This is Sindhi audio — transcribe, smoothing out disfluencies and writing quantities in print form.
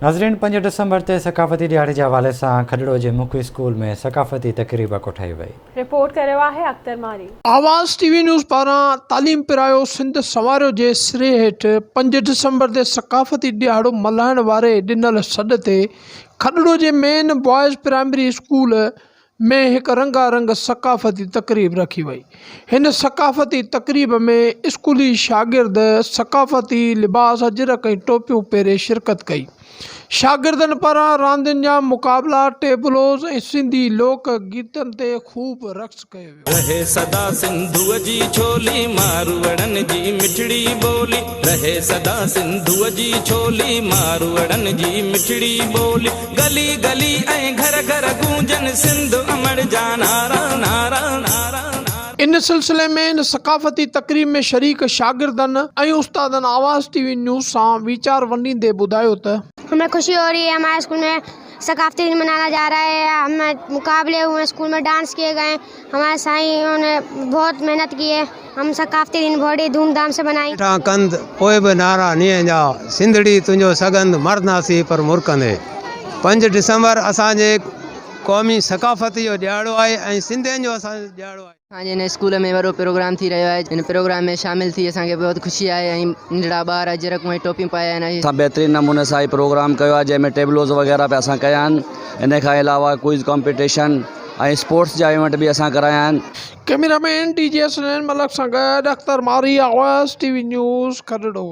ناظرين پنج ڊسمبر تي ثقافتي ڏهاڙي جي حوالي سان کڏڙو جي مک اسڪول ۾ ثقافتي تقريب ڪوٺائي وئي. رپورٽ ڪريو آهي اختر ماري. آواز ٽي وي نيوز پاران تعليم پرايو سنڌ سنواريو جي سري هيٺ پنج ڊسمبر تي ثقافتي ڏهاڙو ملهائڻ واري ڏنل سڏ تي کڏڙو جي مين بوائز پرائمري اسڪول ۾ هڪ رنگا رنگ ثقافتي تقريب رکي وئي. هن ثقافتي تقريب ۾ اسڪولي شاگرد ثقافتي لباس اجرڪ ۽ ٽوپيون پهري شرڪت ڪئي. شاگردن پاران راندين جا مقابلا، ٽيبلوز ۽ سنڌي لوڪ گيتن تي خوب رقص ڪيو ويو. رهي سدا سنڌوء جي ڇولي، ماروئڙن جي مٺڙي ٻولي. رهي سدا سنڌوء جي ڇولي، ماروئڙن جي مٺڙي ٻولي. گلي گلي ۽ گهر گهر گونجن سنڌ امڙ جا نعرا نعرا نعرا. ان سلسلي ۾ ان ثقافتي تقريب ۾ شريڪ شاگردن ۽ استادن آواز ٽي وي نيوز سان ويچار ونڊيندي ٻڌايو ته. همين خوشي هو رهي هي هماري اسڪول ۾ ثقافتي دن منانا جا رها هي هم مقابلي هئي اسڪول ۾ ڊانس ڪيي گئي هماري سائين ني بهت محنت ڪي هي هم ثقافتي دن بهت هي ڌوم ڌام سي منائي. هيٺان ڪنڌ پوء به نعرا نينهن جا، سنڌڙي تنهنجو سڳنڌ مرنداسين پر مرڪندي. پنج ڊسمبر اسان جي قومي ثقافت جو ڏهاڙو آهي ۽ سنڌين جو اسان جو ڏهاڙو آهي. اسان جي هن اسڪول ۾ وڏو پروگرام ٿي رهيو آهي هن پروگرام ۾ شامل ٿي اسان کي بهت خوشي آهي ۽ ننڍڙا ٻار اجرڪون ۽ ٽوپيون پايا آهن ۽. اسان بهترين نموني سان هي پروگرام ڪيو آهي جنهن ۾ ٽيبلوز وغيره به اسان ڪيا آهن ان کان علاوه ڪوئز ڪامپيٽيشن ۽ اسپورٽس جا ايونٽ به اسان ڪرايا آهن. Camera man D G Hasnain Malik سان گڏ Akhtar Marri, Awaz T V news, Kharro.